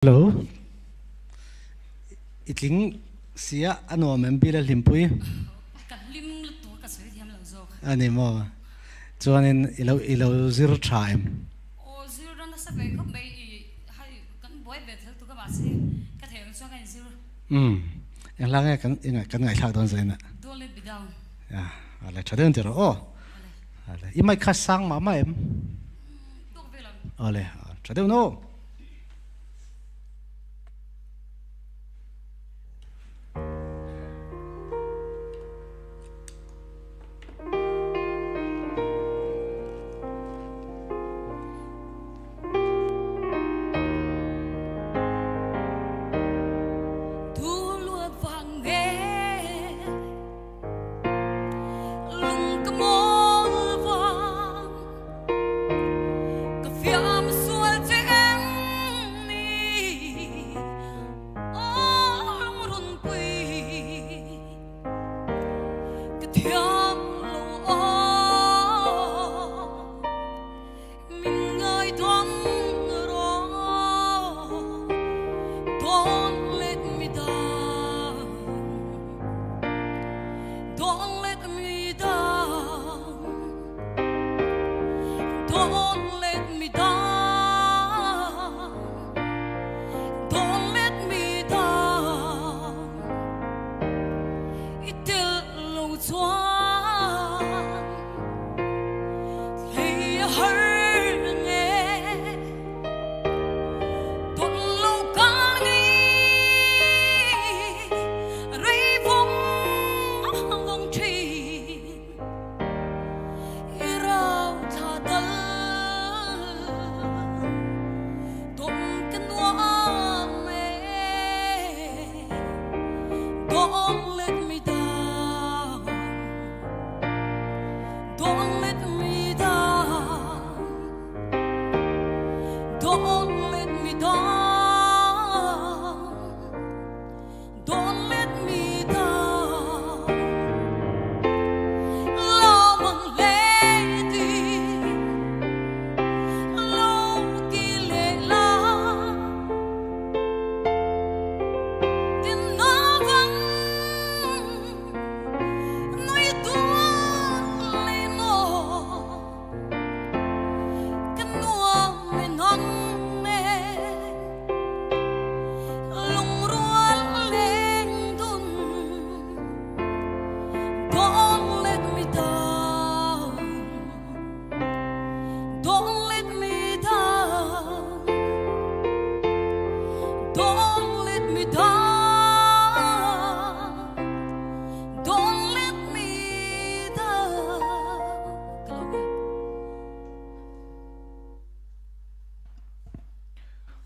Hello. I tling sia a nuam em Pi Lalhlimpui? Ka hlim lutuk a ka sawi thiam lo zawk. A ni maw? Chuanin i lo i lo zir tha em? Aw zir a nasa ve khawp mai i hei kan buai ve thel tuk a mahse ka theih ang chuan ka inzir. Umm eng hla nge kan i kan ngaihthlak dawn zain a? Don't let me down. Ya ale tha deuh ang tiraw aw. Ale i mic kha sang mah mah em? Umm tawk vel ang. Ale tha deuh no.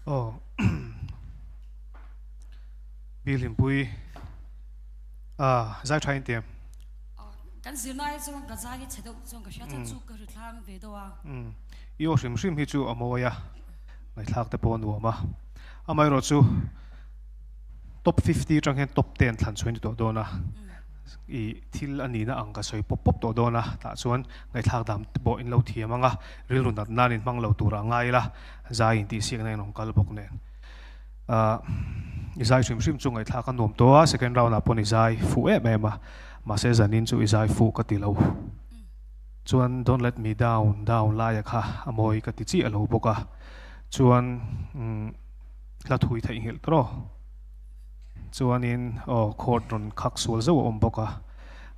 Aw Pi Hlimpui a zai tha in ti em? Kan zirna ai chuan ka zai hi chhe deuh chuan ka hria chuan chu ka ri thlang ve deuh a. I aw hrim hrim hi chu a mawi a, ngaihthlak te pawh a nuam a. Amaherawhchu top 50 atang hian top 10 thlan chhuah in ti tawh dawn a. I thil a nihna ang ka sawi pawp pawp tawh dawn a, tah chuan ngaihthlak dam te pawh in lo thiam ang a, rilru nat nan in hmang lo tur ah ngai ila, zai in tihsiakna in rawn kal bawk nen. Ahh i zai hrim hrim chu ngaihthlak a nuam tawh a, second round ah pawn i zai fuh em em a, mahse zanin chu i zai fuh ka ti lo. Chuan don't let me down down laia kha a mawi ka ti chiah lo bawk a, chuan umm hla thui theihnghilh tawh. Chuanin aw court rawn khak sual zauh a awm bawk a,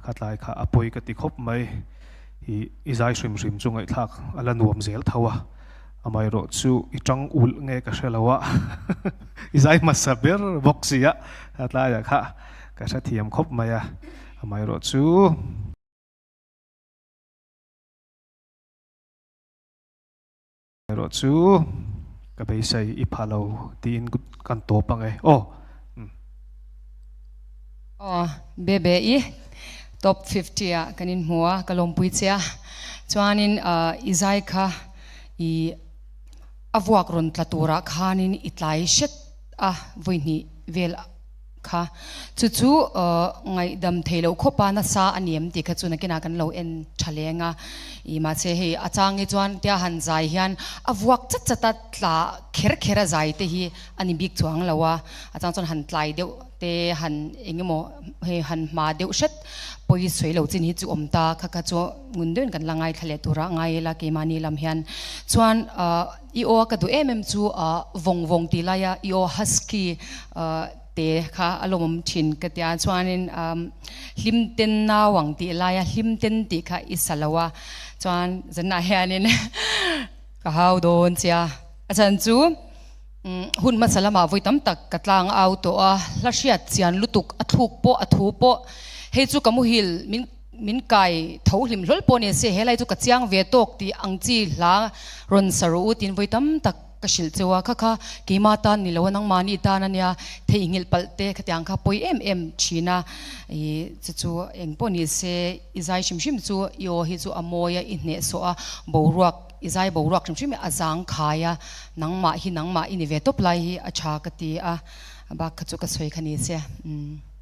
khatlai kha a pawi ka ti khawp mai. I i zai hrim hrim chu ngaihthlak a la nuam zel tho a, amaherawh chu i tang ulh nge ka hre lo a, i zai hmasa ber bawk si a, khatlaiah kha ka hrethiam khawp mai a, amaherawh chu. Erawh chu ka beisei i pha lo tiin kan tawp ang e aw. Aw Bebe i top 50 ah kan inhmu a ka lawmpui che a chuanin i zai kha i a vuak rawn tla turah khanin i tlai hret a vawi hnih vel. kha. Chu chu ngaihdam thei loh khawpa nasa a ni em tih kha chu nakinah kan lo en tha leng a. I mahse hei a chang hi chuan tia han zai hian a vuak chat chat a tla kher kher a zai te hi a ni bik chuang lo a. A chang chuan han tlai deuh te han eng emaw hei han hma deuh hret pawi sawi lo chin hi chu awm ta kha kha chu ngun deuhin kan la ngaithla leh tura ngai ila keimahni lam hian chuan i aw a ka duh em em chu vawng vawng tih laia i aw husky te kha a lawmawm thin ka tia chuanin hlim ten nau ang tih laia hlim ten tih kha i sa lo a chuan zanah hianin ka hau dawn che a a chhan chu Hun hmasa lamah vawi tam tak ka tlang au tawh a, hla hriat chian lutuk a thluk pawh a thu pawh hei chu ka muhil min min kai tho hlim hlawl pawh ni se helai chu ka chiang ve tawk tih ang chi hla rawn sa rawh u tiin vawi tam tak ka hrilh cheu a, kha kha keima tan ni lo a nangmahni tan a nia theihnghilh palh te khatiang kha pawi em em thin a, ih chu chu eng pawh ni se i zai hrim hrim chu i aw hi chu a mawi a i hnehsawh a boruak I zai boruak hrim hrim hi a zang khai a, nangmah hi nangmah i ni ve tawp lai hi a tha ka ti a, bak kha chu ka sawi kha ni che. Umm.